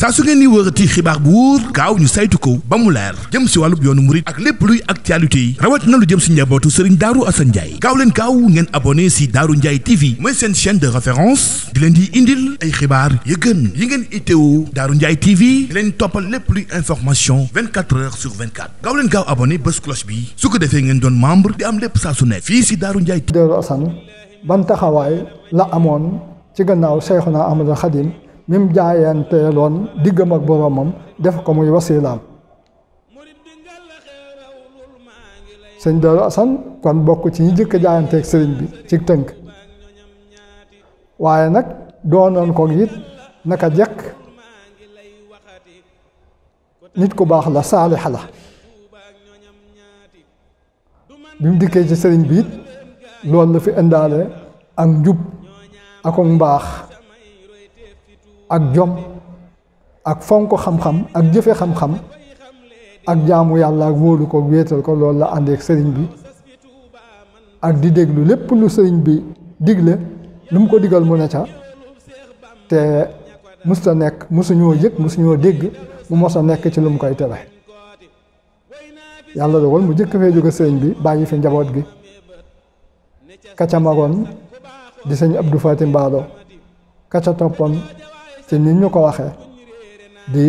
saa su ngeen ni wërati xibaar bu wóor gaaw ñu saytu ko ba mu leer jëm si wàllub yoonu murit ak lépp luy actualité yi rawat na lu jëm si njabootu Serigne Darou Assane Ndiaye gaaw leen gaaw ngeen abonné si Darou Ndiaye TV mooy seen chaîne de référence di leen di indil ay xibaar yu gën yi ngeen itteewu Darou Ndiaye TV di leen toppal lépp luy information 24 heures sur 24 gaaw leen gaaw abonné bés cloche bi su ko defee ngeen doon membre di am lépp saa su ne fii si Darou Ndiaye TV. Darou Assane ban taxawaay la amoon ci gannaaw Cheikhuna Ahmadul Khadim mi mu jaayanteeloon diggam ak boromam def ko muy wasilaam sëñ Darou Assane kon bokk ci ñi jëkk jaayanteeg sëriñ bi ci tënk waaye nag doonoon ko it naka jekk nit ku baax la saalixa la bi mu dikkee ci sëriñ bi it loolu la fi indaale ak njub ak mbaax ak jom ak fonk xam-xam ak jëfe xam-xam ak jaamu yàlla ak wóolu ko wéetal ko loolu la àndeek sëriñ bi ak di déglu lépp lu sëriñ bi digle lu mu ko digal mu ne ca te musta nekk musuñoo yëg musuñoo dégg mu mos a nekk ci lu mu koy tere yàlla dogal mu jëkk fee jóge sëriñ bi bàyyi fi njaboot gi kaca magoon di sëñ Abdou Fatim Mbaalo kaca toppoon ci nit ñu ko waxee di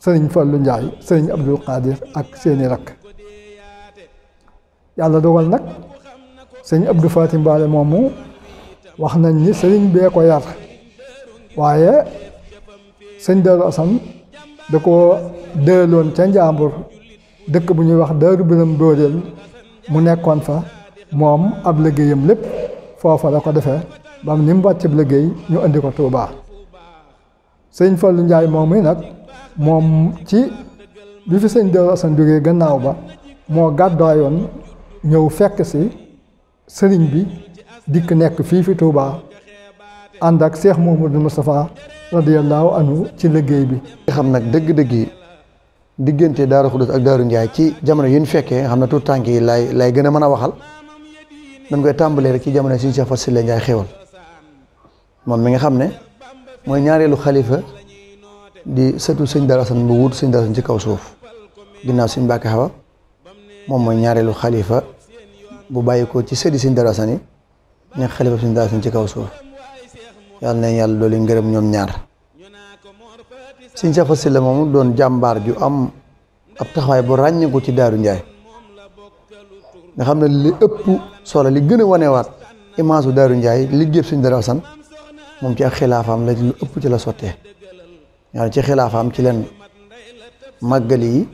sëriñ Fallu Njaay sëriñ Abdul Qadir ak seeni rakk yàlla dogal nag sëñ Abdou Fatim Mbaalo moomu wax nañ ni sëriñ bee ko yar waaye sëñ Darou Assane da ko dëloon ca Njàmbur dëkk bu ñuy wax Daaru Biram Dóoreel mu nekkoon fa moom ab liggéeyam lépp foofa la ko defee ba ni mu wàcceb liggéey ñu indi ko Tuubaa sëñ Fallu Njaay moom mi nag moom ci bi fi sëñ Darou Assane jógee gannaaw ba moo gàddaayoon ñëw fekk si sëriñ bi dikk nekk fii fi Tuubaa ànd ak Cheikh Mouhamadou Moustapha radiyallahu anhu ci liggéey bi. xam nag dëgg-dëgg diggante Daaru Xudoos ak Daaru Njaay ci jamono yu ñu fekkee xam na tout tànk yi lay gën a mën a waxal dañ koy tàmbalee rek ci jamono suñu Cheikh Fatou Sylla Ndiaye xéwal moom mi nga xam ne mooy ñaareelu xalifa di sëtu sëñ Darou Assane bu wut sëñ Darou Assane ci kaw suuf ginnaaw sëñ Mbàkke Xawa moom mooy ñaareelu xalifa bu bàyyi ko ci sëdi sëñ Darou Assane yi nekk xalifa sëñ Darou Assane ci kaw suuf yàlla na yàlla dooli ngërëm ñoom ñaar sëñ Cheikh Fatou Sylla moomu doon jàmbaar ju am ab taxawaay bu ràññeeku ci Daaru Njaay nga xam ne li ëpp solo li gën a wanewaat image bu Daaru Njaay liggéey sëñ Darou Assane moom ci ak xilaafaam la lu ëpp ci la sottee yàlla ci xilaafaam ci leen màggali yi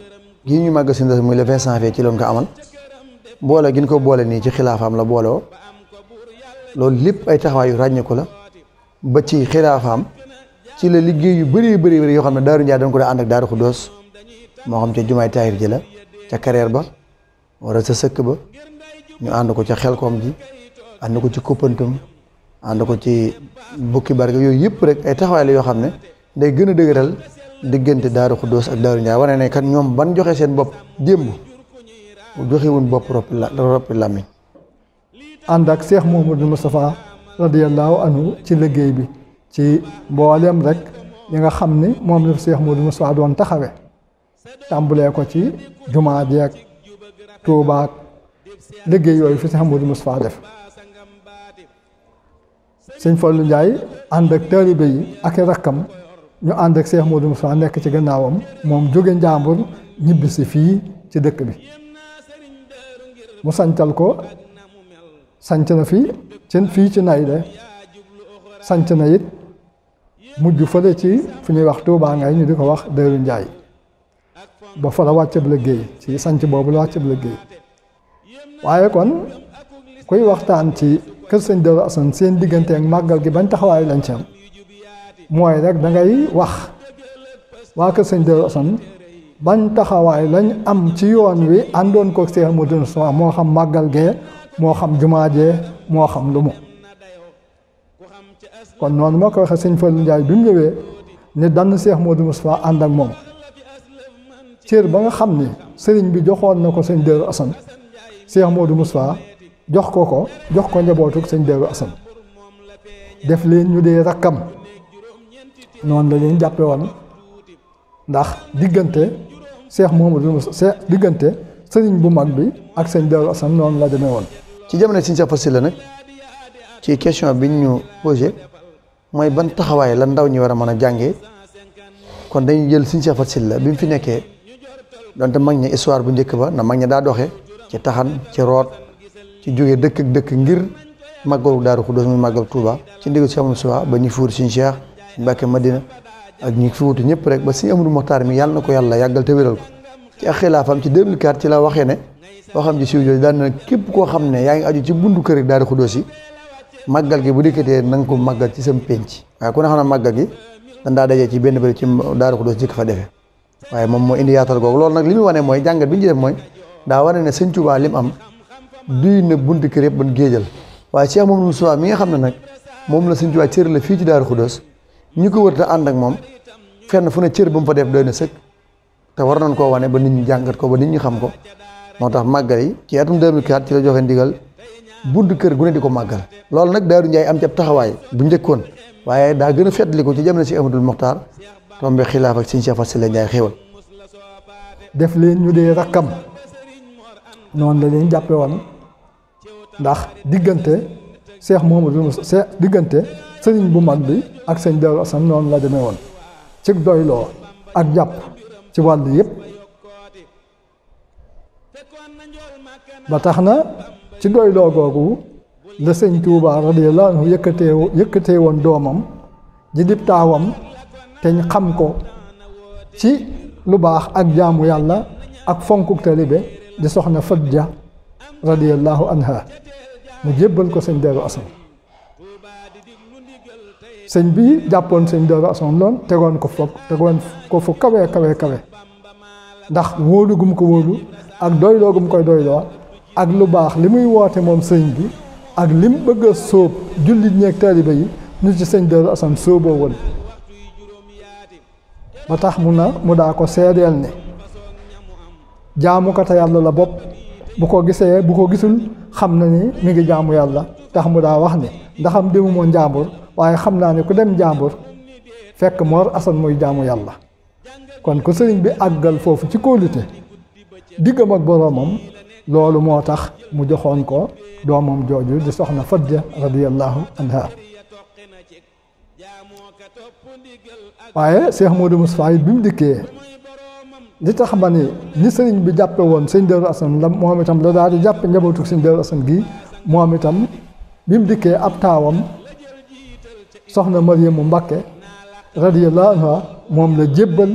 gii ñu màggal sëñ Darou muy le 20 janvier ci loon ko amal boole gi ñu ko boole nii ci xilaafaam la boolewoo loolu lépp ay taxawaay yu ràññeeku la ba ci xilaafaam ci la liggéey yu bëri yoo xam ne Daaru Njaay dañ ko daa ànd ak Daaru Xudoos moo xam ca jumaay Taayir ji la ca Kareer ba wala sa sëkk ba ñu ànd ko ca Xelkom ji ànd ko ci Koppantum ànd ko ci Bukki Barga yooyu yëpp rek ay taxawaay la yoo xam ne day gën a dëgëral diggante Daaru Xudoos ak Daaru Njaay wane ne kat ñoom ban joxe seen bopp démb joxewuñ bopp roppi làmmiñ ànd ak Cheikh Mouhamadou Moustapha radiyallahu anhu ci liggéey bi ci mboolem rek yi nga xam ni moom la fi Cheikh Mouhamadou Moustapha doon taxawe tàmbulee ko ci jumaa jeeg Tuubaa liggéey yooyu fi Cheikh Mouhamadou Moustapha def sëñ Fallu Njaay ànd ak taalibe yi ak rakkam ñu ànd ak Cheikh Mouhamadou Moustapha nekk ci gannaawam moom jóge Njàmbur ñibbisi fii ci dëkk bi mu sancal ko sanc na fii ci Nayle sanc na it mujj fële ci fu ñuy wax Tuubaa ngay ñu di ko wax Daaru Njaay ba fa la wàccab liggéey ci sanc boobu la wàccab liggéey waaye kon kuy waxtaan ci kër sëñ Darou Assane seen diggante ak màggal gi bañ taxawaay lañ ci am mooy rek da ngay wax waa kër sëñ Darou Assane bañ taxawaay lañ am ci yoon wi àndoon ko Cheikh Mouhamadou Moustapha moo xam màggal gee moo xam jumaa jee moo xam lu mu kon noonu moo ko waxee sëñ Fallu Njaay bi mu ñëwee ne dann Cheikh Mouhamadou Moustapha ànd ak moom cër ba nga xam ni sëriñ bi joxoon na ko sëñ Darou Assane Cheikh Mouhamadou Moustapha jox ko njabootuk sëñ Darou Assane def leen ñu dee rakkam noonu la leen jàppe woon ndax diggante Cheikh Mouhamadou diggante sëriñ bu mag bi ak sëñ Darou Assane noonu la demee woon. ci jamono Sëñ Cheikh Faty Sylla nag ci question bi ñu posé mooy ban taxawaay la ndaw ñi war a mën a jàngee kon dañuy jël Sëñ Cheikh Faty Sylla bi mu fi nekkee donte mag ñi histoire bu njëkk ba na mag ñi daa doxee ci taxan ci root ci jógee dëkk ak dëkk ngir màggalu Daaru Xudoos muy màggal Touba ci ndigal si amul suwa ba ñu fi wut Sëñ Cheikh Sëñ Mbàkke Madina ak ñi fi wutu ñëpp rek ba Sëñ Amadou Mokhtar mi yàlla na ko yàlla yàggal te wéral ko ci ak xilaafam ci 2004 ci la waxee ne waxam ji siiw jooju daan na képp koo xam ne yaa ngi aju ci buntu kër ak Daaru Xudoos yi màggal gi bu dikkatee na nga ko màggal ci sam penc waaye ku ne xam ne màggal gi dañ daa dajee ci benn bëri ci Daaru Xudoos jëkk fa defee waaye moom moo indi yaatal googu loolu nag li muy wane mooy jàngat bi ñu def mooy daa wane ne Sëñ Tuubaa lim am duy na buntu kër yëpp ban géejal waaye Cheikh Mouhamadou Moustapha mi nga xam ne nag moom la Sëñ Tuubaa cër la fii ci Daaru Xudoos ñi ko wër te ànd ak moom fenn fu ne cër ba mu fa def doy na sëkk te war nañ koo wane ba nit ñi jàngat ko ba nit ñi xam ko moo tax màggal yi ci atum 2004 ci la joxe ndigal buntu kër gu ne di ko màggal loolu nag Daaru Njaay am ci ab taxawaay bu njëkkoon waaye daa gën a feetli ko ci jamono si Amadou Mokhtar tombe xilaaf ak Sëñ Cheikh Faty Sylla Njaay xéewal def leen ñu dee rakkam noonu la leen jàppe woon ndax diggante Cheikh Mouhamadou diggante sëriñ bu mag bi ak sëñ Darou Assane noonu la demee woon ci doyloo ak jàpp ci wàll yëpp ba tax na ci doyloo googu la sëñ Touba radiyallahu anhu yëkkatee woon doomam ji dib taawam te ñu xam ko ci lu baax ak jaamu yàlla ak fonkuk talibe di soxna Fadja radiyallahu anha mu jébbal ko sëñ Darou Assane sëñ bi jàppoon sëñ Darou Assane loon tegoon ko fu kawe ndax wóolu gum ko wóolu ak doyloo gum koy doyloo ak lu baax li muy woote moom sëñ bi ak lim bëgg a sóob jullit ñeeg taalibe yi ñu ci sëñ Darou Assane sóoboo woon ba tax mu daa ko seedeel ne jaamu ko te yàlla la bopp bu ko gisul xam na ni mi ngi jaamu yàlla tax mu daa wax ne ndaxam demu moo njàmbur waaye xam naa ne ku dem njàmbur fekk Mor Assane muy jaamu yàlla kon ku sëriñ bi àggal foofu ci kóolute diggam ak boroomam loolu moo tax mu joxoon ko doomam jooju di soxna Fadja radiyallahu anha waaye Cheikh Modou Moustapha bi mu dikkee li tax ma ni sëriñ bi jàppe woon sëñ Darou Assane la moom itam la daal di jàppe njabootu sëñ Darou Assane gi moom itam bi mu dikkee ab taawam soxna Mariamu Mbakke radiyallahu anha moom la jébbal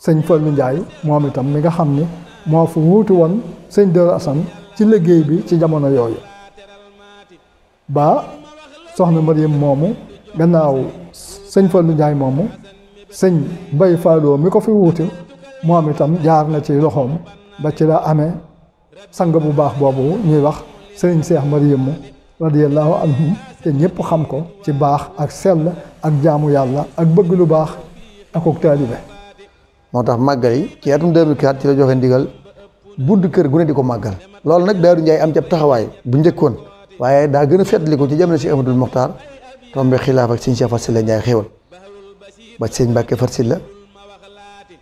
sëñ Fallou Ndiaye moom itam mi nga xam ni moo fa wuutu woon sëñ Darou Assane ci liggéey bi ci jamono yooyu ba soxna Mariam moomu gannaaw sëñ Fallou Ndiaye moomu sëñ Bay Fallou mi ko fi wuutu moom itam jaar na ci loxoom ba ci la amee sang bu baax boobu ñuy wax sëriñ Cheikh Mariamu radiyallahu anhum te ñëpp xam ko ci baax ak sell ak jaamu yàlla ak bëgg lu baax ak taalibe moo tax màggal yi ci atum 2004 ci la joxe ndigal buntu kër gu ne di ko màggal loolu nag Daaru Njaay am ci ab taxawaay bu njëkkoon waaye daa gën a feetli ko ci jamono si Amadou Mokhtar tombe xilaaf ak Sëñ Cheikh Faty Sylla Njaay xéewal ba Sëñ Mbàkke Faty Sylla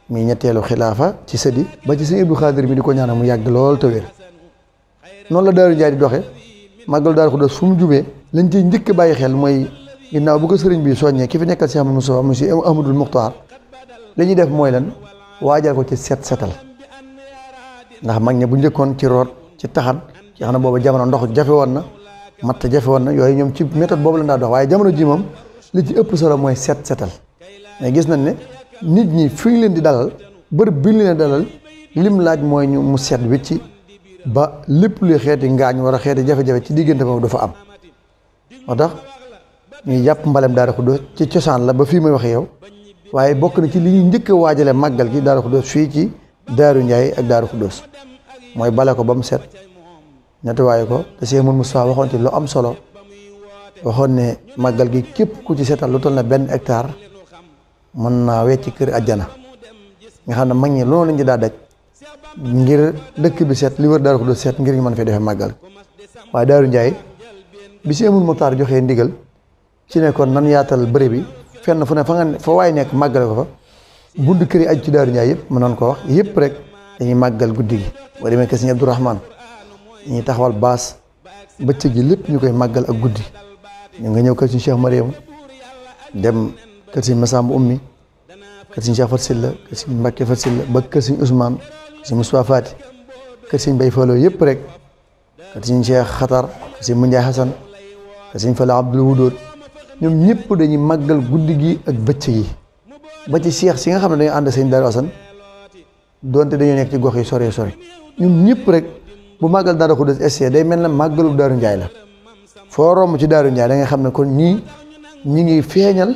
mi ñetteelu xilaafa ci sëdi ba ci Sëñ Abdou Khadir mi di ko ñaanal mu yàgg lool te wér noonu la Daaru Njaay di doxe màggal Daaru Xudoos fu mu jubee lañ ciy njëkk bàyyi xel mooy ginnaaw bu ko sëriñ bi soññee ki fi nekkal Cheikh Moustapha monsieur Amadou Mokhtar li ñuy def mooy lan waajal ko ci setal ndax mag ñi bu njëkkoon ci root ci taxan ci xam ne booba jamono ndox jafe woon na matt jafe woon na yooyu ñoom ci méthode boobu la daa dox waaye jamono ji moom li ci ëpp solo mooy setal mais gis nañ ne nit ñi fi ñu leen di dalal bërëb bi ñu leen dalal lim laaj mooy ñu mu set wicci ba lépp luy xeeti ngaañ war a xeeti jafe-jafe ci diggante boobu dafa am moo tax ñuy jàpp mbalem Daaru Xudoos ci cosaan la ba fii may waxe yow waaye bokk na ci li ñuy njëkk a waajale màggal gi Daaru Xudoos fii ci Daaru Njaay ak Daaru Xudoos mooy bale ko ba mu set nettoyé ko te Cheikh Moustapha waxoon ci lu am solo waxoon ne màggal gi képp ku ci setal lu toll na 1 hectare mën naa wecci kër àjjana nga xam ne mag ñi loolu lañ ci daa daj ngir dëkk bi set li wër Daaru Xudoos set ngir ñu mën fee defee màggal waaye Daaru Njaay bi Cheikh Moustapha joxee ndigal ci ne kon nan yaatal bëri bi fenn fu ne fa waay nekk màggale ko fa bunt kër yi aju ci Daaru Njaay yëpp mën noon ko wax yëpp rek dañuy màggal guddi gi boo demee kër Sëñ Abdourahman ñuy taxawal baas bëccëg gi lépp ñu koy màggal ak guddi ñu nga ñëw kër Sëñ Cheikh Mariam dem kër Sëñ Massamba Ummi kër Sëñ Cheikh Fat Silla kër Sëñ Mbàkke Fat Silla ba kër Sëñ Ousmane kër Sëñ Moustapha Fati kër Sëñ Bay Fallo yëpp rek kër Sëñ Cheikh Xatar kër Sëñ Munjaay Hasan kër Sëñ Fala Abdul Wudood ñoom ñëpp dañuy màggal guddi gi ak bëccëg yi ba ci Cheikh si nga xam ne dañoo ànd Sëñ Daaru Asan doonte dañoo nekk ci gox yi sore sore ñoom ñëpp rek bu màggal Daaru Xudoos essayé day mel na màggalu Daaru Njaay la foo romb ci Daaru Njaay da nga xam ne kon ñii ñi ngi feeñal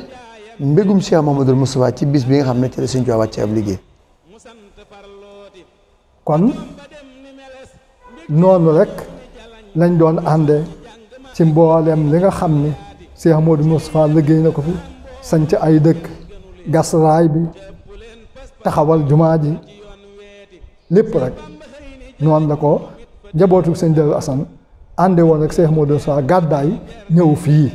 mbégum Cheikh Mouhamadoul Moustapha ci bis bi nga xam ne ci la Sëñ Tuubaa wàcce ab liggéey. kon noonu rek lañ doon ànde ci mboolem li nga xam ni Cheikh Mouhamadoul Moustapha liggéey na ko fi sanc ay dëkk gas raay bi taxawal jumaa ji lépp rek noonu la ko njabootu Sëñ Daaru Asan ànde woon ak Cheikh Mouhamadoul Moustapha gàddaay ñëw fii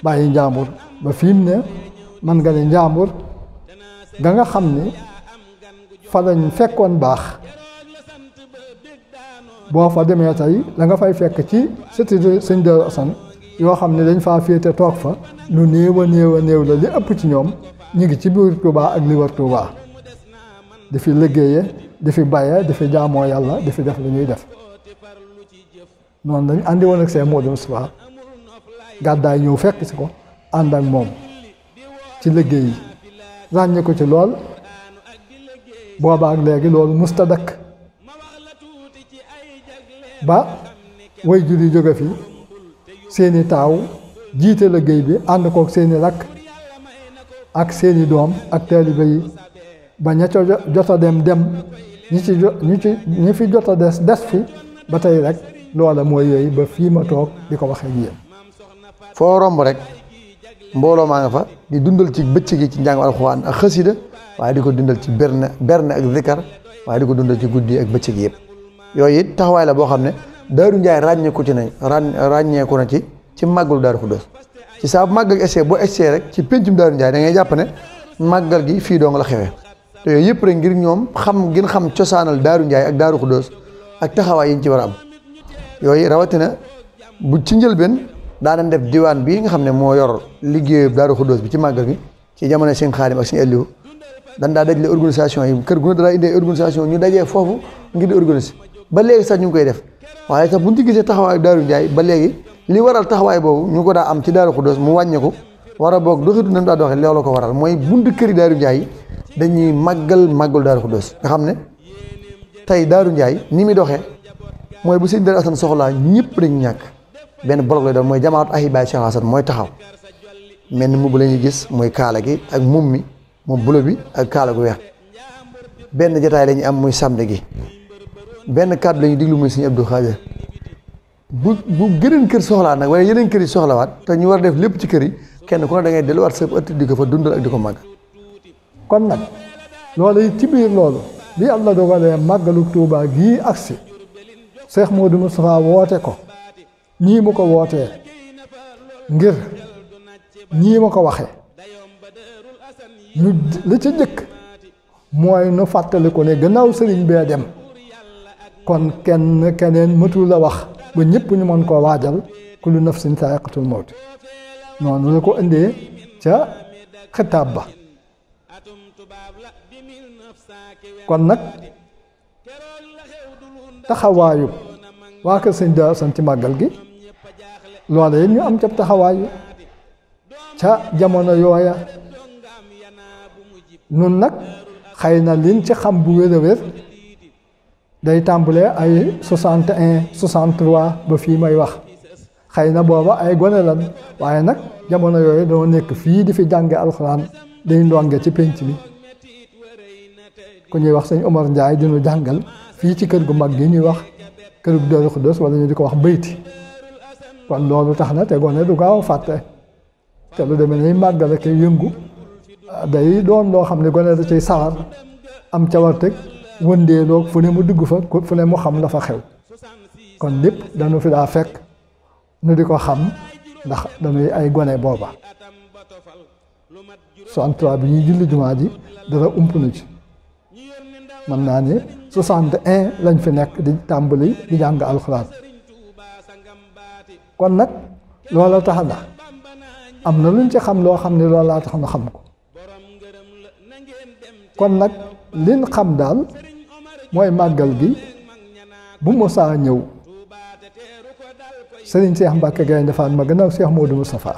bàyyi Njàmbur ba fii mu ne man nga ne Njàmbur ga nga xam ni fa lañ fekkoon baax boo fa demee tey la nga fay fekk ci sëti Sëñ Daaru Asan yoo xam ne dañ faa féete toog fa lu néew a néew la li ëpp ci ñoom ñu ngi ci biir Touba ak li wër Touba di fi liggéeye di fi baye di fi jaamoo yàlla di fi def lu ñuy def noonu dañ àndi woon ak Cheikh Mouhamadoul Moustapha gàddaay ñëw fekk si ko ànd ak moom ci liggéey yi ràññe ko ci lool booba ak léegi loolu musta dakk ba way jur yi jóge fi seeni taaw jiite liggéey bi ànd kook seeni rakk ak seeni doom ak taalibe yi ba ña ca jot a dem ñi fi jot a des fi ba tey rek loola mooy yooyu ba fii ma toog di ko waxee ak yéen foo romb rek mbooloo maa nga fa di dundal ci bëccëg gi ci njàng alxuraan ak xasida waaye di ko dundal ci berne ak zikar waaye di ko dundal ci guddi ak bëccëg yëpp yooyu it taxawaay la boo xam ne Daaru Njaay ràññeeku na ci màggalu Daaru Xudoos ci saa bu màggal essayé boo essayé rek ci péncum Daaru Njaay da ngay jàpp ne màggal gi fii doo nga la xewee te yooyu yëpp rek ngir ñoom gën xam cosaanal Daaru Njaay ak Daaru Xudoos ak taxawaay yi ñu ci war a am yooyu rawatina bu ci njëlbeen daa dem def diwaan bii nga xam ne moo yor liggéeyu Daaru Xudoos bi ci màggal gi ci jamono Sëñ Xaadim ak Sëñ Aliou dan daa dajale organisation yi kër gu ne daa indee organisation ñu dajee foofu ngir di organiser ba léegi sax ñu ngi koy def waaye sax buñ ci gisee taxawaayu Daaru Njaay ba léegi li waral taxawaay boobu ñu ko daa am ci Daaru Xudoos mu wàññeeku war a boog doxitu nam daa doxee loolu ko waral mooy buntu këri Daaru Njaay dañuy màggal Daaru Xudoos nga xam ne tey Daaru Njaay ni muy doxee mooy bu Sëñ Daaru Asan soxlaa ñëpp dañu ñàkk benn bloc lay doon mooy jamaatu ahibaay Cheikh Hasan mooy taxaw mel ni mbubb la ñuy gis mooy kaala gi ak moom bulo bi ak kaala gu weex benn jotaay la ñuy am muy samedi gi benn kàddu la ñuy diglu muy Sëñ Abdou Khadir bu gëneen kër soxlaa nag wala yeneen kër yi soxlawaat te ñu war a def lépp ci kër yi kenn ku ne da ngay delluwaat sa ëtt di ko fa dundal ak di ko màgg. kon nag loolu it ci biir loolu bi Yàlla dogalee màggalu Tuubaa gii agsi Cheikh Mouhamadoul Moustapha woote ko nii mu ko wootee ngir nii ma ko waxee ñu li ci jëkk mooy nu fàttaliku ne gannaaw sëriñ bee dem kon keneen mëtul la wax ba ñëpp ñu mën koo waajal kullu nafsin zaa'iqatul mawti noonu la ko indee ca xitaab ba kon nag taxawaayu waa kër Sëñ Daaru Asan ci màggal gi loola yéen ñu am ca taxawaayu ca jamono yooya nun nag xëy na liñ ci xam bu wér a wér day tàmbalee ay 61 63 ba fii may wax xëy na booba ay gone lan waaye nag jamono yooyu doo nekk fii di fi jànge alxuraan day ndonge ci pénc mi ku ñuy wax Sëñ Omar Ndiaye dinu jàngal fii ci kër gu mag gi ñuy wax kër gu Daaru Xudoos wala ñu di ko wax bayti kon loolu tax na te gone du gaaw fàtte te lu demee ni màggal ak yëngu day doon loo xam ne gone da cay sawar am cawarteg wëndeeloog fu ne mu dugg fa fu ne mu xam la fa xew kon lépp dañu fi daa fekk nu di ko xam ndax dañuy ay gone booba 63 bi ñuy julli jumaa ji dara ump na ci mën naa ne 61 lañ fi nekk di tàmbali di jàng alxuraan kon nag loola tax na am na luñ ci xam loo xam ne loolaa tax na xam ko kon nag liñ xam daal mooy màggal gi bu mosaa ñëw Serigne Cheikh Mbacke Gaynde Fatma gannaaw Cheikh Modou Moustapha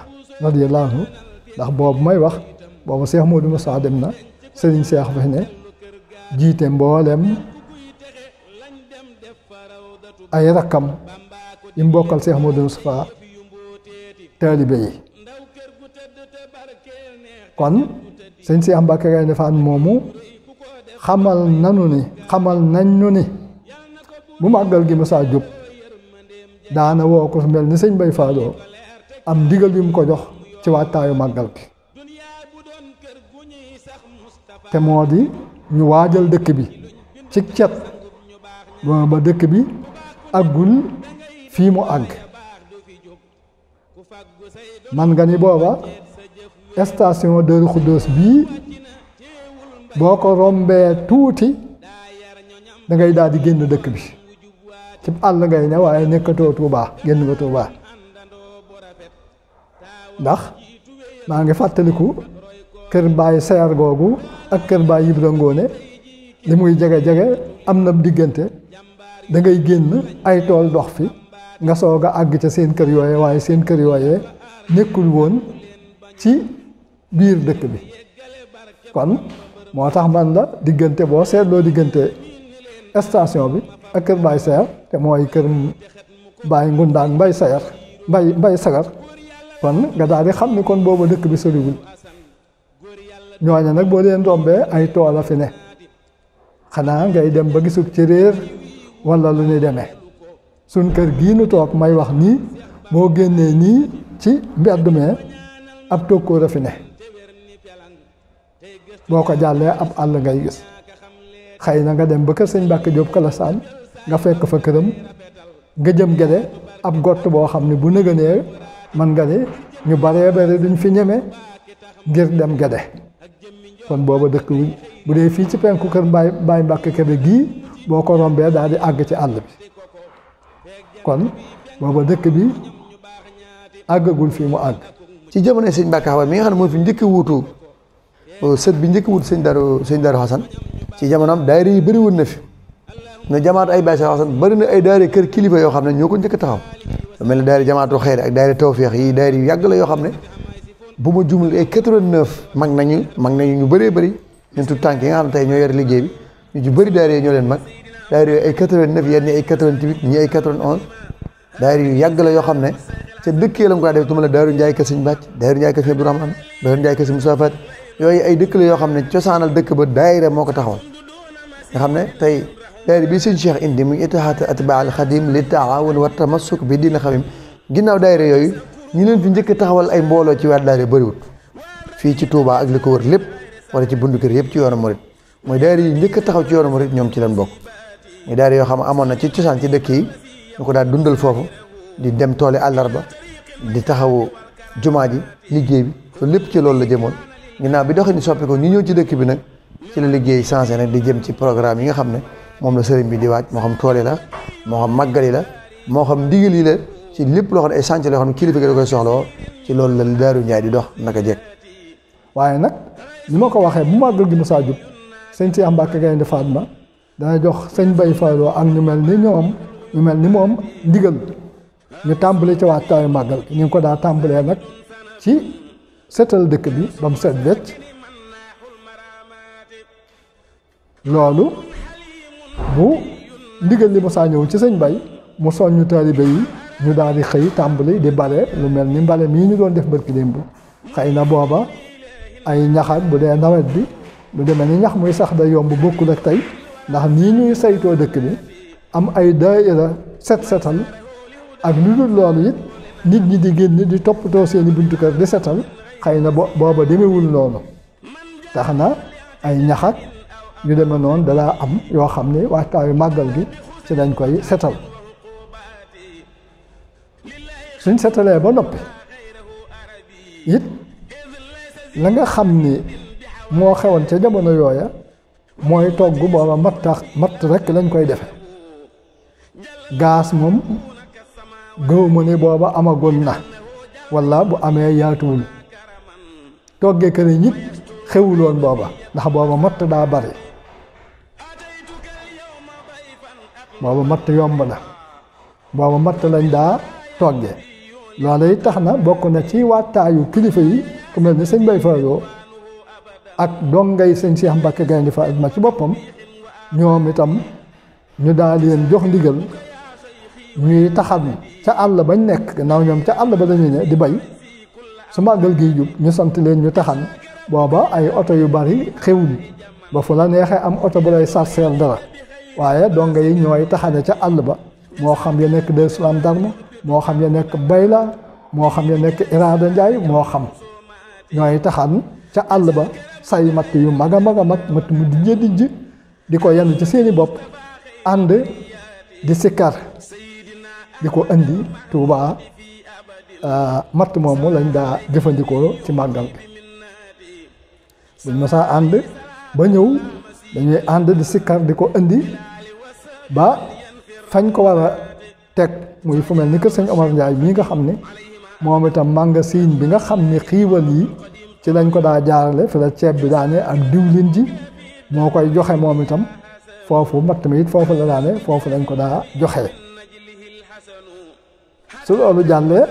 radiyallahu anhu ndax boobu may wax boobu Cheikh Modou Moustapha dem na Serigne Cheikh fi ne jiite mboolem ay rakkam yi mbokkal Cheikh Modou Moustapha taalibe yi kon sëñ Cheikh Mbacke Gaynde Fatma moomu xamal nañ ñu ni bu màggal gi mosaa jub daana woo ko mel ni sëñ Bay Fallou am ndigal yu mu ko jox ci waajtaayu màggal gi te moo di ñu waajal dëkk bi ci cet ba dëkk bi àggul fii mu àgg man nga ni booba station Darou Khoudoss bii boo ko rombee tuuti da ngay daal di génn dëkk bi ci àll ngay ne waaye nekkatoo Tuubaa génn nga Tuubaa ndax maa ngi fàttaliku kër Baay Seer googu ak kër Baay Ibra Ngoone li muy jege-jege am na diggante da ngay génn ay tool dox fi nga soog a àgg ca seen kër yooye waaye seen kër yooye nekkul woon ci biir dëkk bi kon moo tax man la diggante boo seetloo diggante station bi ak kër Baay Seer te mooy kër Baay Ngundaan Mbay Seer Mbay Sagar kon nga daal di xam ni kon booba dëkk bi soriwul ñooña nag boo leen rombee ay tool a fi ne xanaa ngay dem ba gisul ci réer wala lu ñuy demee suñ kër gii nu toog may wax nii boo génnee nii ci mbedd mee ab tokkóor a fi ne boo ko jàllee ab àll ngay gis xëy na nga dem ba kër sëñ Mbàkke Jóob Kalasaan nga fekk fa këram nga jëm Gede ab gott boo xam ne bu nëgënee man nga ni ñu baree bare duñ fi ñeme ngir dem Gede kon booba dëkk bu dee fii ci penku kër Baay Mbàkke Kebe gii boo ko rombee daal di àgg ci àll bi kon booba dëkk bi àggagul fii mu àgg ci jamono sëñ Mbàkke Xawa mi nga xam ne moo fi njëkk wuutu sët bi njëkk wuutu sëñ Daaru Xasan ci jamonoom daayira yi bëri woon na fi na jamaatu ay Baay Xasan bëri na ay daayira kër kilifa yoo xam ne ñoo ko njëkk taxaw mel ne daayira jamaatu xeer ak daayira tawfeex yi daayira yu yàgg la yoo xam ne bu ma jumul ay 89 mag nañu ñu bëree bëri ñun tout tànk yi nga xam ne tey ñoo yore liggéey bi ñu ci bëri daayira ñoo leen mag daayira yooyu ay 89 yenn ay 88 ñi ay 91 daayira yu yàgg la yoo xam ne ca dëkk yi la nga koy def tuma la Daaru Njaay kër Sëñ Bàcc Daaru Njaay kër Sëñ Abdou Rahman Daaru Njaay kër Sëñ Moussa Fat yooyu ay dëkk la yoo xam ne cosaanal dëkk ba daayira moo ko taxawal nga xam ne tey daayira bi sëñ Cheikh indi muy itahaat atbaal xadim li taawun wa tamassuk bi diina xamim ginnaaw daayira yooyu ñi leen fi njëkk taxawal ay mbooloo ci waat daayira bëriwut fii ci Touba ak li ko wër lépp wala ci bundu kër yëpp ci yoonu Mouride mooy daayira yi njëkk taxaw ci yoonu Mouride ñoom ci leen bokk muy daayira yoo xam ne amoon na ci cosaan ci dëkk yi ñu ko daal dundal foofu di dem toole àllarba di taxawu jumaa ji liggéey bi loolu lépp ci loolu la jëmoon ginnaaw bi doxee ni soppi ko ñu ñëw ci dëkk bi nag ci la liggéey changé nag di jëm ci programme yi nga xam ne moom la sëriñ bi di waaj moo xam tool yi la moo xam màggal yi la moo xam ndigal yi la ci lépp loo xam ne ay sànc loo xam ne kilifa gi da koy soxlawoo ci loolu la Daaru Njaay di dox naka jekk waaye nag ni ma ko waxee bu màggal gi mosaa jub sëñ Cheikh Mbacke Gaynde Fatma dana jox sëñ Bay Fallou ak ñu mel ni moom ndigal ñu tàmbali ci waajtaayu màggal ñu ngi ko daa tàmbalee nag ci setal dëkk bi ba mu set wecc loolu bu ndigal li mosaa ñëw ci sëñ Bay mu soññu taalibe yi ñu daal di xëy tàmbali di bale lu mel ni mbale mii ñu doon def barki démb xëy na booba ay ñaxat bu dee nawet bi lu demee ni ñax muy sax da yomb bokkul ak tey ndax nii ñuy saytoo dëkk bi am ay daayira setal ak lu dul loolu it nit ñi di génn di toppatoo seeni buntu kër di setal xëy na booba demewul noonu tax na ay ñaxat yu demee noonu dalaa am yoo xam ne waxtaayu màggal gi ci dañ koy setal suñ setalee ba noppi it la nga xam ni moo xewoon ca jamono yooya mooy togg booba matt rek lañ koy defe gaas moom gëwuma ni booba amagoon na walla bu amee yaatuwul toggee këriñ it xewuloon booba ndax booba matt daa bari booba matt yomb na booba matt lañ daa toggee loolu it tax na bokk na ci wattaayu kilifa yi ku mel ni sëñ Bay Fallou ak dongay sëñ Cheikh Mbacke Gaynde Fatma ci boppam ñoom itam ñu daal leen jox ndigal ñuy taxan ca àll bañ nekk gannaaw ñoom ca àll ba dañuy ne di bay su màggal gi jub ñu sant leen ñu taxan booba ay oto yu bari xewul ba fu la neexee am oto bu lay sarseel dara waaye donga yi ñooy taxane ca àll ba moo xam ya nekk Dar Salaam Darma moo xam ya nekk Bayla moo xam ya nekk Iraada Njaay moo xam ñooy taxan ca àll ba say matt yu mag a mag matt mu dijj di ko yenn ci seeni bopp ànd di sikkar di ko indi Tuubaa matt moomu lañ daa jëfandikoo ci màggal buñ mësaa ànd ba ñëw dañuy ànd di sikkar di ko indi ba fañ ko war a teg muy fu mel ni kër sëñ Omar Ndiaye mii nga xam ne moom itam magasin bi nga xam ni xiiwal yi ci lañ ko daa jaarale fi la ceeb bi daane ak diwlin ji moo koy joxe moom itam foofu matt mi it foofu la daane foofu lañ ko daa joxe su loolu jàllee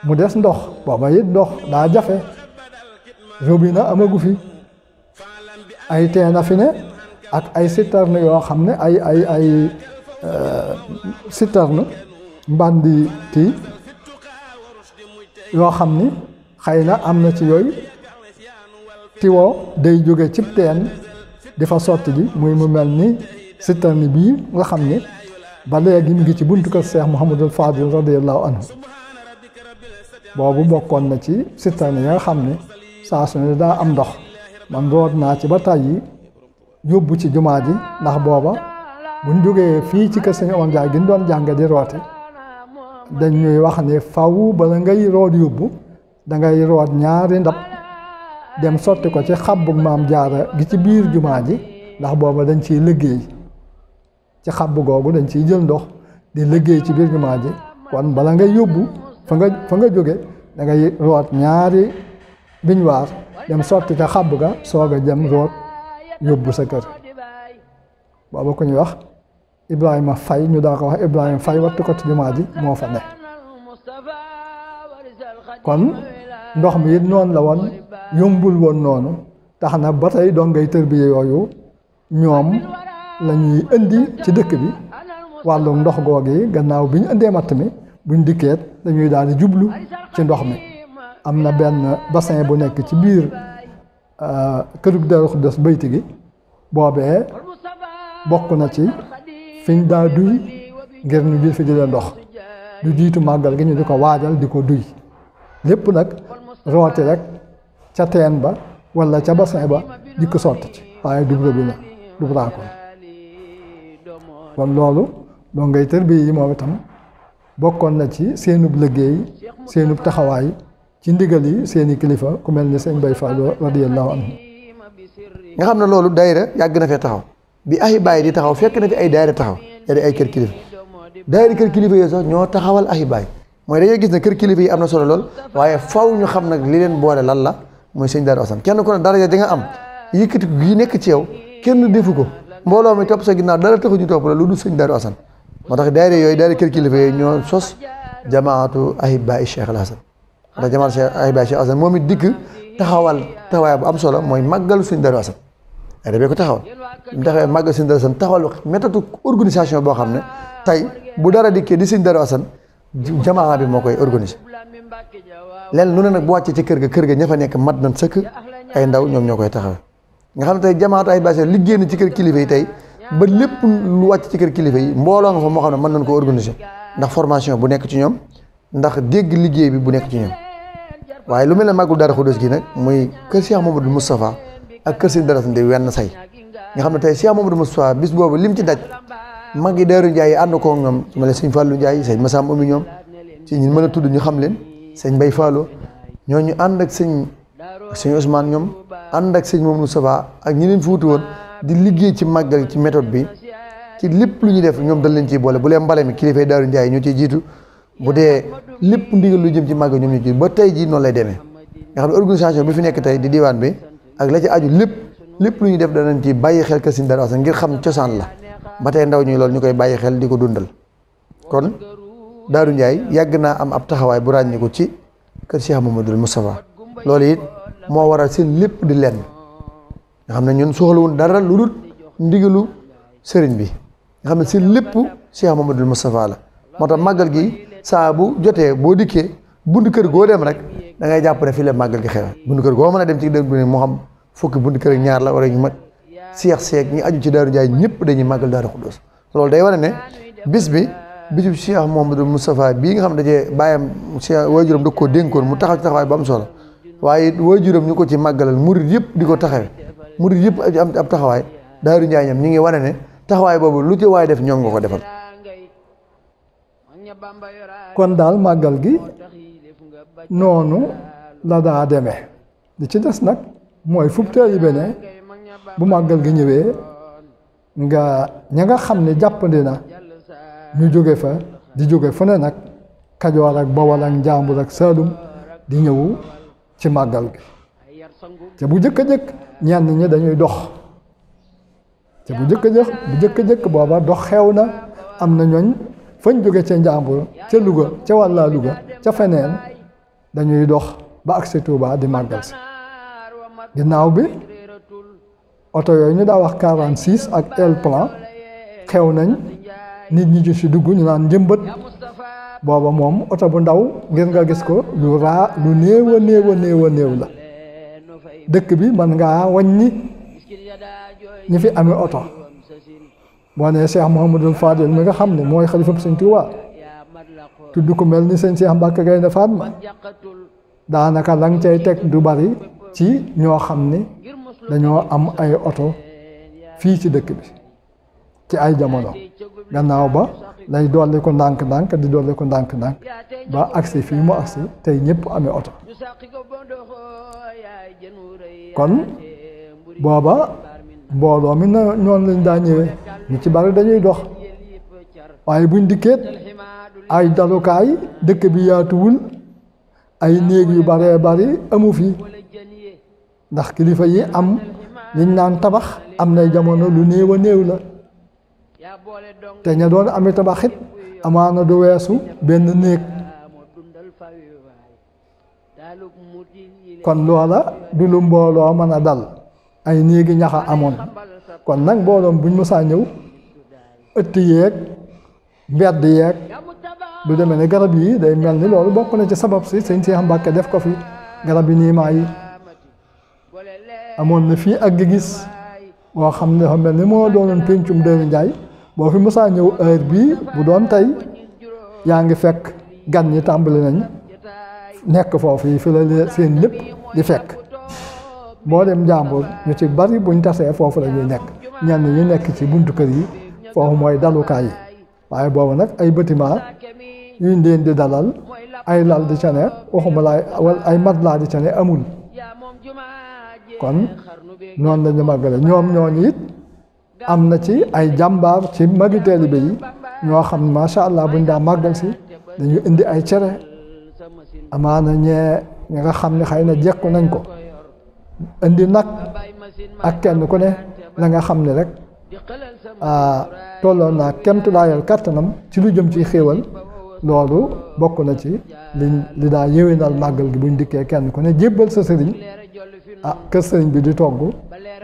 mu des ndox booba it ndox daa jafe robinet amagu fi ay teen a fi ne ak ay citerne yoo xam ne ay citerne mbandi tii yoo xam ni xëy na am na ci yooyu tiwo day jóge cib teen di fa sotti ji muy mu mel ni citerne bii nga xam ni ba léegi mu ngi ci buntu kër Cheikh Mouhamadul Fadil radiyallahu anhu boobu bokkoon na ci citerne yi nga xam ne saa su ne daa am ndox man root naa ci ba tàyyi yóbbu ci jumaa ji ndax booba buñ jógee fii ci kër Sëñ Omar Njaay gi ñu doon jànge di roote dañ ñuy wax ne faw bala ngay root yóbbu dangay root ñaari ndab dem sotti ko ci xabbu maam jaara gi ci biir jumaa ji ndax booba dañ ciy liggéey ci xabbu googu dañ ciy jël ndox di liggéey ci biir jumaa ji kon bala ngay yóbbu fa nga jóge dangay root ñaari biñuwaar dem sotti ca xabb ga soog a jëm root yóbbu sa kër booba ku ñuy wax Ibrahima Fay ñu daa ko wax Ibrahima Fay wattu ko ci jumaa ji moo fa ne kon ndox mi it noonu la woon yombul woon noonu tax na ba tey doon ngay tërbiye yooyu ñoom la ñuy indi ci dëkk bi wàllu ndox googi gannaaw bi ñu indee matt mi buñ dikkeet dañuy daal di jublu ci ndox mi am na benn bassin bu nekk ci biir kërug Daaru Xudoos bayti gi boobee bokk na ci fiñ daa duy ngir ñu jël fi di leen ndox du jiitu màggal gi ñu di ko waajal di ko duy lépp nag rooti rek ca teen ba walla ca bassin ba di ko sotti ci waaye du robinet du braakoon kon loolu doo ngay tërbiye yi moom itam bokkoon na ci seenub liggéey seenub taxawaay ci ndigal yi seeni kilifa ku mel ni sëñ Bay Fallou radiyallahu anhu nga xam ne loolu daayira yàgg na fee taxaw bi ahibaay di taxaw fekk na fi ay daayira taxaw yari ay kër kilifa daayira kër kilifa yooyu sax ñoo taxawal ahibaay mooy dañuy gis ne kër kilifa yi am na solo lool waaye faw ñu xam nag li leen boole lan la mooy sëñ Daaru Asan kenn ku ne daraja di nga am yëkkati gi nekk ci yow kenn defu ko mbooloo mi topp sa ginnaaw dara taxu ñu topp la lu dul sëñ Daaru Asan moo tax daayira yooyu daayira kër kilifa yooyu ñoo sos jamaatu ahibaay Cheikh al Hasan ndax jamaatu ahibaay Cheikh al Hasan moom it dikk taxawal taxawaay bu am solo mooy màggal sëñ Daaru Asan daayira bee ko taxawal mu taxawee màggal sëñ Daaru Asan taxawal méthode organisation boo xam ne tey bu dara dikkee di sëñ Daaru Asan jamaa bi moo koy organiser leen lu ne nag bu wàccee ci kër ga ña fa nekk mat nañ sëkk ay ndaw ñoom ñoo koy taxawee nga xam ne tey jamaatu ay bâche liggéey na ci kër kilifa yi tey ba lépp lu wàcc ci kër kilifa yi mbooloo nga fa moo xam ne mën nañ ko organiser ndax formation bu nekk ci ñoom ndax dégg liggéey bi bu nekk ci ñoom waaye lu mel ne màggul Daaru Xudoos gi nag muy kër Cheikh Mamadou Moustapha ak kër Sëñ Daaru Asan di wenn say nga xam ne tey Cheikh Mamadou Moustapha bis boobu lim ci daj mag yi Daaru Njaay yi ànd ko ñoom su ma leen sëñ Fallou Njaay sëñ Massamba Oumy ñoom ci ñun mën a tudd ñu xam leen sëñ Bay Fallou ñooñu ànd ak sëñ sëñ Ousmane ñoom ànd ak sëñ Mamadou Moustapha ak ñi leen fi wutu woon di liggéey ci màggal ci méthode bi ci lépp lu ñuy def ñoom dañ leen ciy boole bu lee mbale mi kilifay Daaru Njaay ñoo ciy jiitu bu dee lépp ndigal lu jëm ci màggal ñoom ñu ci ba tey jii noonu lay demee nga xam ne organisation bi fi nekk tey di diwaan bi ak la ci aju lépp lu ñuy def danañ ci bàyyi xel kër Sëñ Daaru Asan ngir xam cosaan la ba tey ndaw ñi loolu ñu koy bàyyi xel di ko dundal kon Daaru Njaay yàgg naa am ab taxawaay bu ràññiku ci kër Cheikh Mamadou Moustapha loolu it moo waral seen lépp di lenn nga xam ne ñun soxlawul dara lu dul ndigalu sëriñ bi nga xam ne seen lépp Cheikh Mamadou Moustapha la moo tax màggal gi saa bu jotee boo dikkee buntu kër goo dem rek da ngay jàpp ne fii la màggal gi xew buntu kër goo mën a dem ci dëkk bi moo xam fukki buntu kër ak ñaar la wala ñu mat seex ñi aju ci Daaru Njaay ñëpp dañuy màggal Daaru Xudoos loolu day wane ne bis bi bisu Cheikh Mamadou Moustapha bii nga xam ne dajee bàyyam Cheikh waajuram da koo dénkoon mu taxaw ci taxawaay bu am solo waaye waajuram ñu ko ci màggalal murid yëpp di ko taxawee murid yëpp am ab taxawaay Daaru Njaay ñoom ñi ngi wane ne taxawaay boobu lu ci waay def ñoom nga ko defal. kon daal màggal gi noonu la daa demee li ci des nag mooy fu taalibe ne bu màggal gi ñëwee ña nga xam ne jàppandi na ñu jóge fa di jóge fu ne nag Kajoor ak Bawol ak Njàmbur ak Saalum di ñëw ci màggal gi te bu jëkk-jëkk ñenn ñi dañuy dox te bu jëkk-jëkk booba dox xew na am na ñooñ fañ jóge ca Njàmbur ca Louga ca wàlla Louga ca feneen dañuy dox ba agsi Touba di màggal si ginnaaw bi oto yooyu ñu daa wax 46 ak El Plan xew nañ nit ñi ci si dugg ñu naan njëmbat booba moom oto bu ndaw ngir nga gis ko lu néew a néew la dëkk bi mën ngaa wàññi ñi fi amee oto boo nee Cheikh Mouhamadul Fadil mi nga xam ne mooy xalifa Sëñ Tuubaa tudd ko mel ni sëñ Cheikh Mbacke Gaynde Fatma daanaka la nga cay teg du bari ci ñoo xam ne dañoo am ay oto fii ci dëkk bi ci ay jamono gannaaw ba lay dolli ko ndànk-ndànk di dolli ko ndànk-ndànk ba agsi fii mu agsi tey ñëpp amee oto kon booba mbooloo mi na ñoon lañ daa ñëwee ñu ci bari dañuy dox waaye buñ dikkeet ay dalukaay dëkk bi yaatuwul ay néeg yu baree bari amu fi ndax kilifa yi am liñ naan tabax am nay jamono lu néew a néew la te ña doon ami tabaxit amaana du weesu benn néeg kon loola du lu mbooloo mën a dal ay néegi ñaxa amoon kon nag mbooloom buñ mësaa ñëw ëtt yeeg mbedd yeeg du demee ne garab yi day mel ni loolu bokk na ci sabab si sëñ Cheikh Mbacke def ko fi garab yi niimaa yi amoon na fii ak gis boo xam ne dafa mel ni moo doonoon péncum Daaru Njaay boo fi mësaa ñëw heure bii bu doon tey yaa ngi fekk gan ñi tàmbali nañ nekk foofu yi fi la seen lépp di fekk boo dem Njàmbur ñu ci bari buñ tasee foofu la ñuy nekk ñenn ñi nekk ci buntu kër yi foofu mooy dalukaay yi waaye boobu nag ay bâtiment yuñ leen di dalal ay lal di ca ne waxuma laay wala ay matelas di ca ne amul kon noonu la ñu màggale ñoom ñooñu it am na ci ay jàmbaar ci magi taalibe yi ñoo xam ne macha allah buñ daa màggal si dañu indi ay cere amaana ñi nga xam ne xëy na jekku nañ ko indi nag ak kenn ku ne la nga xam ne rek tolloon naa kemtulaayal kàttanam ci lu jëm ci xéewal loolu bokk na ci li daa yéwénal màggal gi buñ dikkee kenn ku ne jébbal sa sëriñ kër sëriñ bi di togg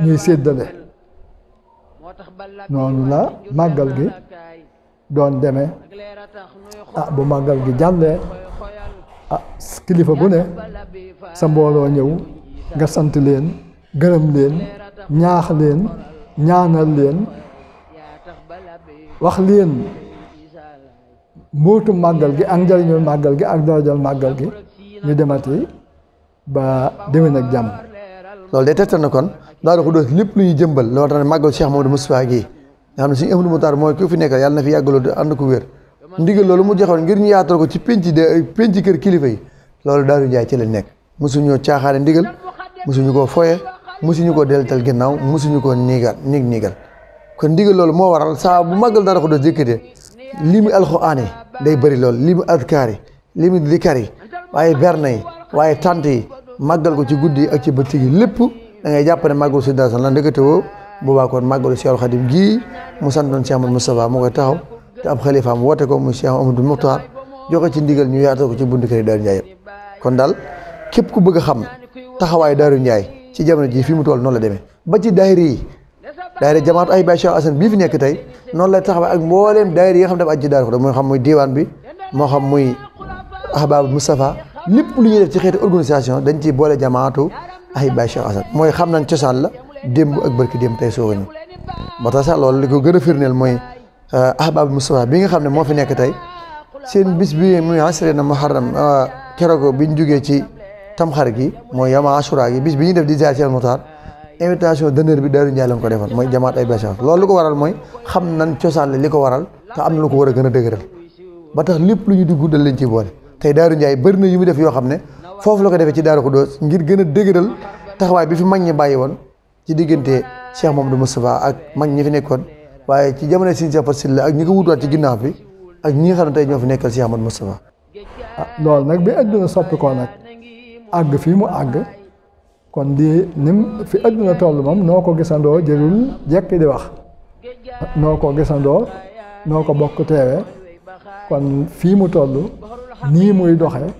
ñuy séddale noonu la màggal gi doon demee bu màggal gi jàllee kilifa bu ne sa mbooloo ñëw nga sant leen gërëm leen ñaax leen ñaanal leen wax leen mbóotu màggal gi ak njëriñul màggal gi ak darajal màggal gi ñu demati ba déwén ak jàmm. loolu day tegtal na kon Daaru Xudoos lépp lu ñuy jëmbal loolu tax ne màggal Cheikh Mamadou Moustapha gi nga xam ne suñu Ahmadou Moukhtar mooy ku fi nekkal yàlla na fi yàggaloo di ànd ko wér ndigal loolu mu joxoon ngir ñu yaatal ko ci penc kër kilifa yi loolu Daaru Njaay ci la nekk mosuñoo caaxaane ndigal mosuñu koo foye mosuñu koo deltal ginnaaw mosuñu koo niigal kon ndigal loolu moo waral saa bu màggal Daaru Xudoos jëkkatee li mu alxuraan yi day bëri lool li mu adkaar yi li mu dikar yi waaye berne yi waaye tant yi màggal ko ci guddi ak ci bëccëg yi lépp da ngay jàpp ne màggalu si daal la ndekete woo boobaa kon màggalu Seexul Xadim gii mu santoon Cheikh Amadou Moustapha moo koy taxaw te ab xalifaam woote ko muy Cheikh Amadou Muxtaar joxe ci ndigal ñu yaatal ko ci buntu kër Daaru Ndiaye yëpp kon daal képp ku bëgg a xam taxawaayu Daaru Ndiaye ci jamono ji fi mu toll noonu la demee ba ci daayira yi daayira jamaat ay Baye Cheikh Assane bii fi nekk tey noonu lay taxawee ak mbooleem daayira yi nga xam ne dafa aj ci Daaru Xudoos moo xam muy diwaan bi moo xam muy ahbaabu Moustapha lépp lu ñuy def ci xeeti organisation dañ ciy boole jamaatu ay Baye Cheikh Assane mooy xam nañ cosaan la démb ak barki démb tey soog a ñëw ba tax sax loolu li ko gën a firndeel mooy ahbaabu Moustapha bi nga xam ne moo fi nekk tey seen bis bi muy asri na muharram keroog bi ñu jógee ci tamxarit gi mooy yama asura gi bis bi ñuy def di ziar Cheikh Moutar invitation d'honneur bi Daaru Ndiaye lañ ko defoon mooy jamaat ay Baye Cheikh loolu lu ko waral mooy xam nañ cosaan li ko waral te am na lu ko war a gën a dëgëral ba tax lépp lu ñu di guddal lañ ciy boole tey Daaru Ndiaye bëri na yu mu def yoo xam ne foofu la ko defee ci Daaru Xudoos ngir gën a dëgëral taxawaay bi fi mag ñi bàyyi woon ci diggante Cheikh Mamadou Moustapha ak mag ñi fi nekkoon waaye ci jamono Sëriñ Cheikh Faty Sylla ak ñi ko wutuwaat ci ginnaaw bi ak ñi nga xam ne tey ñoo fi nekkal Cheikh Mamadou Moustapha. loolu nag bi adduna soppi ko nag àgg fii mu àgg kon di nim fi adduna toll moom noo ko gisandoo jërul jekki di wax noo ko gisandoo noo ko bokk teewee kon fii mu toll nii muy doxee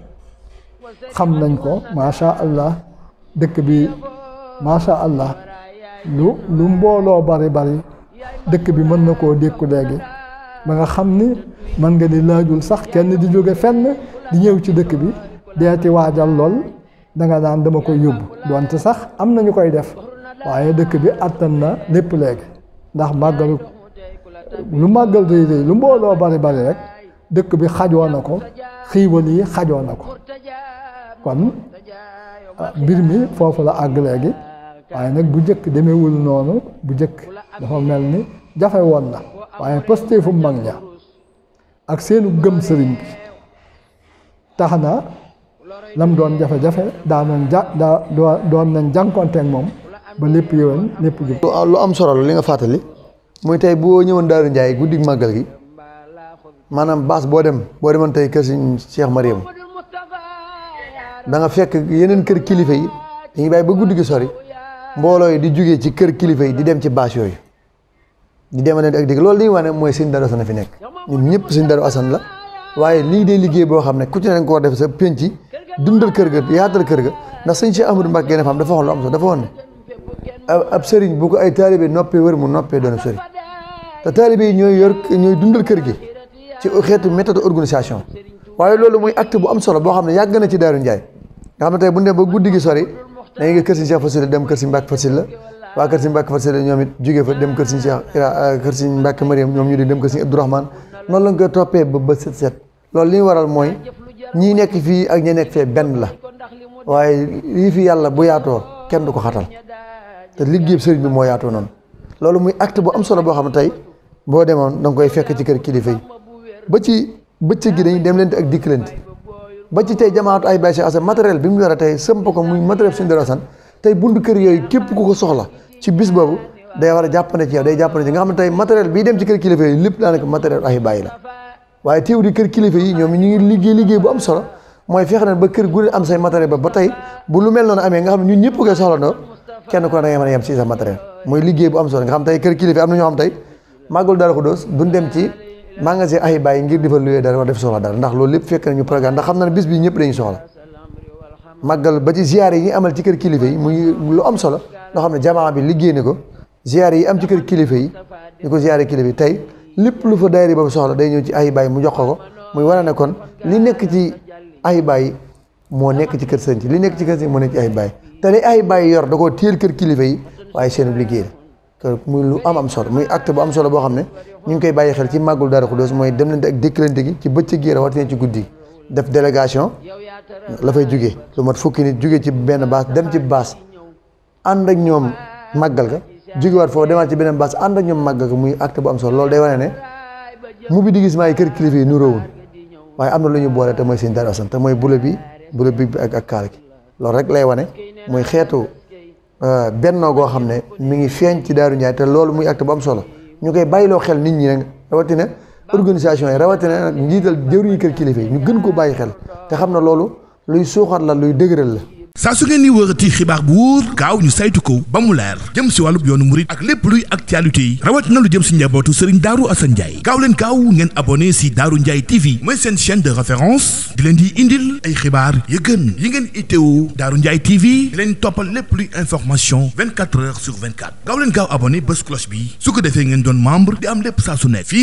xam nañ ko macha allah dëkk bi macha allah lu mbooloo bari dëkk bi mën na koo dékku léegi ba nga xam ni mën nga di laajul sax kenn di jóge fenn di ñëw ci dëkk bi deeti waajal lool danga daan dama koy yóbbu donte sax am na ñu koy def waaye dëkk bi attan na lépp léegi ndax màggalu lu màggal rëy lu mbooloo bari rek dëkk bi xajoo na ko xiiwal yi xajoo na ko kon mbir mi foofu la àgg léegi waaye nag bu njëkk demeewul noonu bu njëkk dafa mel ni jafe woon na waaye pësteefu mag ña ak seenu gëm sëriñ bi tax na lam doon jafe-jafe doon nañ jànkonteeg moom ba lépp yëwen lépp jub lu am solo li nga fàttali muy tey boo ñëwoon Daaru Ndiaye guddi màggal gi maanaam baas boo demoon tey kër Sëriñ Cheikh Mariam da nga fekk yeneen kër kilifa yi dañuy bàyyi ba guddi gi sori mbooloo yi di jugee ci kër kilifa yi di dem ci baas yooyu di demalante ak digg loolu li ñu wane mooy Sëriñ Daaru Assane fi nekk ñun ñëpp Sëriñ Daaru Assane la waaye lii day liggéey boo xam ne ku ci ne ko def sa penc dundal kër ga yaatal kër ga ndax sëñ Cheikh Amadou Mbacke Gaïndé Fatma dafa waxoon lu am solo dafa woon ne ab sëriñ bu ko ay taalibe noppee wër mu noppee doon ab sëriñ te taalibe yi ñooy dundal kër gi ci xeetu méthode organisation waaye loolu mooy acte bu am solo boo xam ne yàgg na ci Daaru Ndiaye nga xam ne tey bu ñu dem ba guddi gi sori dañuy gis kër Sëriñ Cheikh Faty Sylla dem kër Sëriñ Mbacke Faty Sylla waa kër Sëriñ Mbacke Faty Sylla ñoom it jógee fa dem kër Sëriñ Cheikh kër Sëriñ Mbacke Mariam ñoom ñu di dem kër Sëriñ Abdourahmane noonu lañ koy toppee ba set loolu li ñu waral mooy ñii nekk fii ak ñi nekk fee benn la waaye lii fi yàlla bu yaatoo kenn du ko xatal te liggéey sëriñ bi moo yaatoo noonu loolu muy acte bu am solo boo xam ne tey boo demoon da nga koy fekk ci kër kilifa yi ba ci bëccëg gi dañuy dem leen ak dikkalante ba ci tey jamaatu ay Baye Cheikh Assane matériel bi mu yore tey sëmp ko muy matériel Sëriñ Daaru Assane tey buntu kër yooyu képp ku ko soxla ci bis boobu day war a jàppane ci yow day jàppane ci nga xam ne tey matériel bii dem ci kër kilifa yi lépp daanaka matériel ay bàyyi la waaye teew di kër kilifa yi ñoom ñu ngi liggéey bu am solo mooy fexe na ba kër gu ne am say matériel ba tey bu lu mel noonu amee nga xam ne ñun ñëpp koy soxlandoo kenn ko da ngay mën a yem si sa matériel mooy liggéey bu am solo nga xam tey kër kilifa am na ñoo xam tey màggal Daaru Xudoos duñ dem ci magasin ay bàyyi ngir di fa luwee dara war def soxla dara ndax loolu lépp fekk na ñu programme ndax xam na ne bis bi ñëpp dañuy soxla màggal ba ci ziyaare yi ñu amal ci kër kilifa yi muy lu am solo loo xam ne jamaa bi liggéey ni ko ziyaare yi am ci kër kilifa yi ñu ko ziyaare kilifa yi tey lépp lu fa daayira boobu soxla day ñëw ci ay bàyyi mu jox ko muy wane ne kon li nekk ci ay bàyyi moo nekk ci kër sëñ li nekk ci kër sëñ moo nekk ci ay bàyyi te li ay bàyyi yor da koo téel kër kilifa yi waaye seen liggéey la muy lu am solo muy acte bu am solo boo xam ne ñu ngi koy bàyyi xel ci màggul Daaru Xudoos mooy dem leen ak déclante gi ci bëccëg gi rawatina ci guddi def délégation la fay jugee lu mat fukki nit jugee ci benn baas dem ci baas ànd ak ñoom màggal ga jógewaat foofu demaat ci beneen baas ànd ak ñoom màggal ga muy acte bu am solo loolu day wane ne mu bi di gis maay kër kilifa yi nuróowul waaye am na lu ñu boole te mooy Sëriñ Daaru Assane te mooy bule bi ak kaala gi loolu rek lay wane muy xeetu bennoo goo xam ne mi ngi feeñ ci Daaru Ndiaye te loolu muy acte bu am solo ñu koy bàyyiloo xel nit ñi nag rawatina organisation yi rawatina nag njiital jëwriñu kër kilifa yi ñu gën ko bàyyi xel te xam na loolu luy suuxat la luy dëgëral la. saa su ngeen di wërati xibaar bu wóor gaaw ñu saytu ko ba mu leer jëm si wàllub yoonu murit ak lépp luy actualité yi rawatina lu jëm si njabootu Serigne Darou Assane Ndiaye gaaw leen gaaw ngeen abonné si Darou Ndiaye TV mooy seen chaîne de référence di leen di indil ay xibaar yu gën yi ngeen itteewu Darou Ndiaye TV di leen toppal lépp luy information 24 heures sur 24 gaaw leen gaaw abonné bés cloche bi su ko defee ngeen doon membre di am lépp saa su nekk fii